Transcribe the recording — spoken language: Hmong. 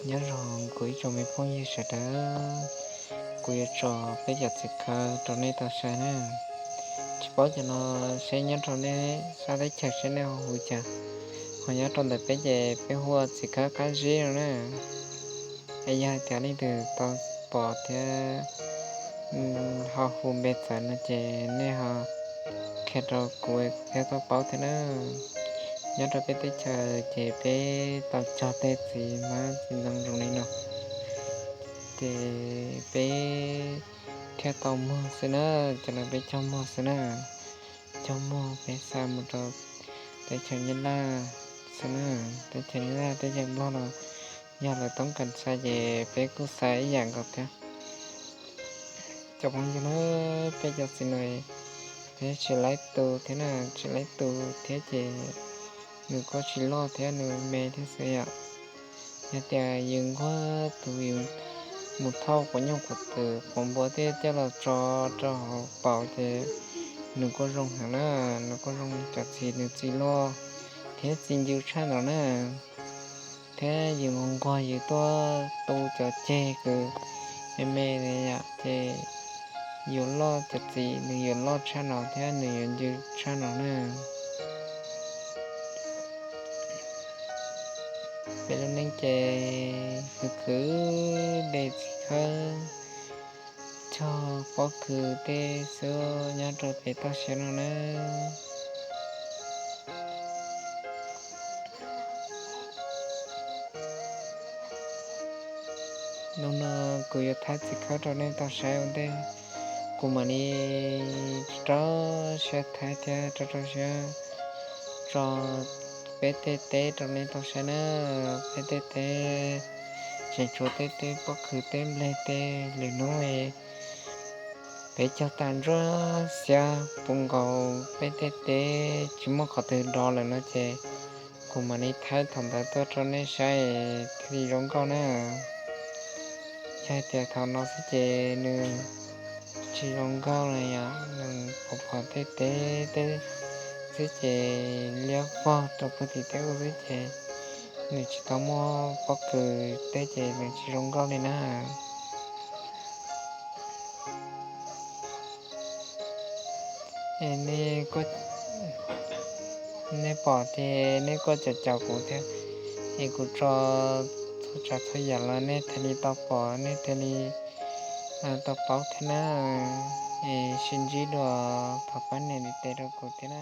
Nyob zoo kuv ib tsoom me phooj ywg sawv daws, kuv yuav tso peb cov txiv khawb rau nej tau saib na. Tsis paub cov no seb nyob rau nej sab teb chaws seb nej ho hu cas, ho nyob rau ntawm peb ces peb hu ua txiv khawb qab zib no na. Es yog hais tias leej twg tau pom thiab ho hu npe txawv no ces nej ho qhia rau kuv thiab tau paub thiab na. Nyob rau peb teb chaws ces peb tau cog tej txiv hmab txiv ntoo zoo li no, ces peb thiaj tau muag xwb na. Cov no peb cog muag xwb na, cog muag peb xa mus rau teb chaws Nyab Laj xwb na. Teb chaws Nyab Laj teb chaws Nplog los yog lawv toob kas xa ces peb kuj xa ib yam nkaus thiab. Cov phooj ywg na, peb cov txiv no peb tsis laib tu thiab na, tsis laib tu thiab ces nws kuj tsis loj thiab, nws me thiab xwb yom. Yog tias yus nquag tus yus mus thauj quav nyuj quav twm quav npua tej coj los tso rau hauv paus ces nws kuj zoo heev na, nws kuj zoo. Cov txiv nws txi loj thiab txi ncw tshaj no na, thiab yus nquag nquag yus tuaj tu cov ceg kws me me yom ces yuav loj, cov txiv nws yuav loj tshaj no thiab nws yuav ncw tshaj no na. Peb lub neej ces khwv khwv de txiv khawb cog pob kws tej xwb nyob rau pem toj siab no na. Hnub no kuv yuav thaij txiv khawb rau nej tau saib ua ntej, kuv mam li rau siab thaij thiab rau rau siab tso peb tej teb rau nej tau saib na. Peb tej teb tseem tshuav tej teb pob kws teb nplej tej, lwm hnub peb cog tas ntsuab xiab puv nkaus peb tej teb tsis muaj qhov twg do lawm no ces kuv mam li thaij thaum ntawd tuaj rau nej saib thiaj li zoo nkauj na. Yog hais tias thaum no xwb ces nws tsis zoo nkauj li yom, nws pom pom tej teb tej xwb ces liab vog rau puag tim teb ub xwb ces nws tsis tau muaj pob kws teb ces nws tsis zoo nkauj li na. Es nej pom ces nej kuj caum caum kuv thiab, es kuv tso txhua tsav txhua yam los nej thiaj li tau pom, nej thiaj li tau paub thiab na. Es sib ntsib dua, thov pab nias ntiv tes rau kuv thiab na.